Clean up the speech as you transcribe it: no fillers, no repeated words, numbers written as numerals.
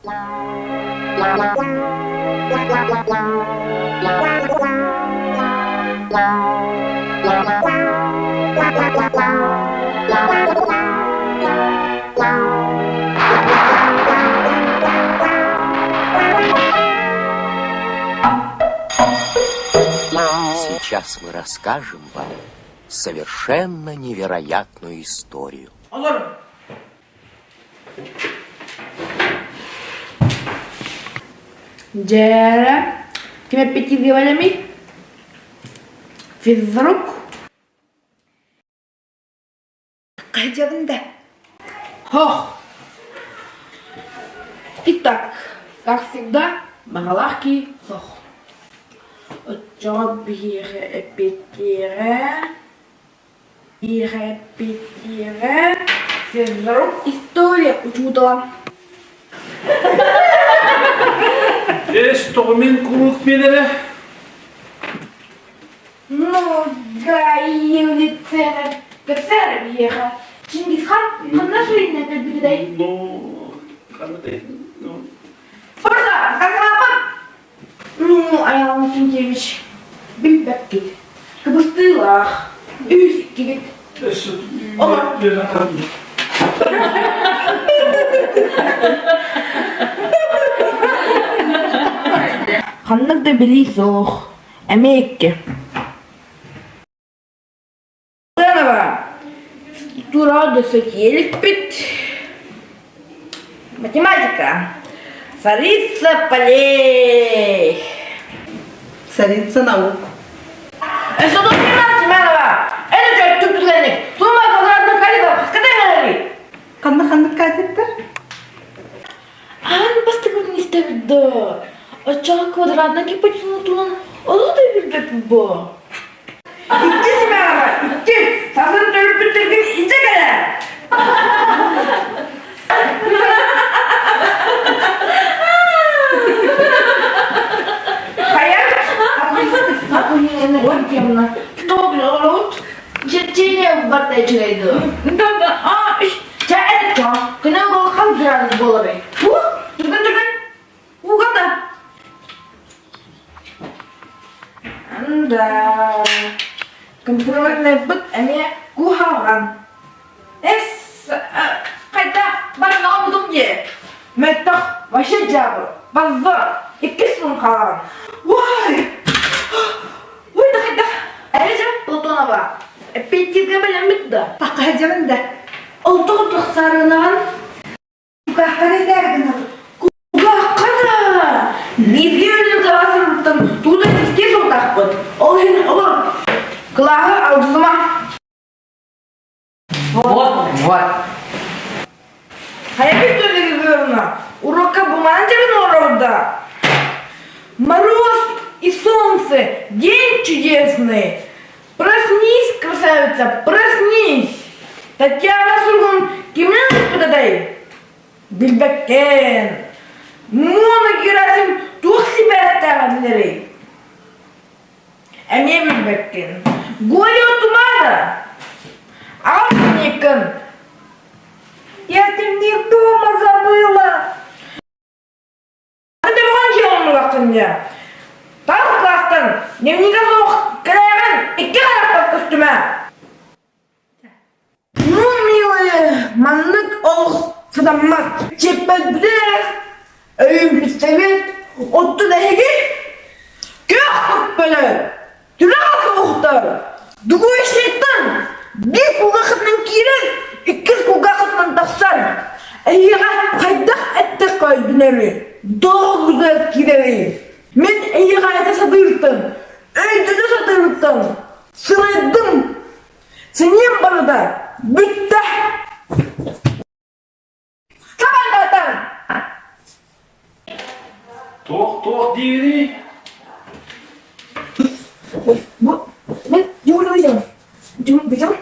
Сейчас мы расскажем вам совершенно невероятную историю. Олор Дьээрэ, ким эппиттииргэ бэлэмий? Физрук? Хайдьабын да? Хох! Итак, как всегда, магалаах кии хох. Оччоҕо биһиэхэ эппиэттиэҕэ Биэхэппитиэҕэ физрук история учуутала. Эс тоҕо мин куруук миэнэрэ? Ну, Гаи кэпсээр биһиэхэ. Чингисхан ханна сүрүннэ кэлбитэй? Ну, ханна ну. Форса, сказалаппыт! Ну, Айаал Кентьевич, билбэккит. Кыбыстыылаах, үс иккигит. Олор. Ханнык да билии суох, эмиэ икки. Заново. Тура досокеликпит. Математика. Царица полей. Царица наук. Это тут Семенова. Это что, түптүгэнник. Сумма квадратных калибров. Скатай Ханна ханнык катеттер? Аан бастакыбытын истэбит да. Оччоҕо квадратнай гипотенузатынан олус да билбэппит буо. Икки Семенова, икки! Сасын төрөппүттэргин илдьэ кэлэ! Хайа? Черчение барда үчүгэй дуо? Чэ, это күнэ ол хал буолабый. Түргэн түргэн. Угада. Да. Контрольный быт эмиэ куһаҕан. Эс, хайда баран оҕобутум дии. Мөлтөх, вообще дьаабы, баззор, иккис мун хаалан. Уай! Ой, да хайдах? Эрэ Платонова, эппиэттииргэ бэлэммит да? Таххайдьабын да. Олтох тахсарынаҕын Кугааххар этээр гынабыт. Кугаахха да! Бииргэ өлүн кылаасыттан тугу да кистиэ суохтаахпыт. Ол иһин олор кылааһы алдьатыма. Вот, вот. Хайа Виктория урокка бумаан дьэрин олорорда. Мороз и солнце, день чудесный. Проснись, красавица, проснись! Татьяна суругун кимнэн ыппытатай? Билбэккэн. Муна Герасим туох сибээстээх этилэрий? Эмиэ билбэккин. Голя тумана! Алтынниккын! Я дневник дома забыла. Тас класстан дневнигэ суох кэлээҕин икки харахпар көстүмэ. Ну, милые, маннык олох сатаммат. Чиэппэлбитэ, өйүм пистолет, оттон эһиги күөх көппөлө, Түрэх уһуктар, дугуйшниктан биир кулгаахытынан киирэн, иккис кулгаахытынан тахсар. Эһиэхэ хайдах эттэххэ өйдөнөрүй, доҕоргутугар киирэрий? Мин эһиэхэ этэ сатыыртан, өйдөнө сатыыртан сылайдым, сэниэм барыта бүттэ. Сабандатан! Туох-туох диигиний? Бу, мен дьугун ыйдым. Дьугун быйым.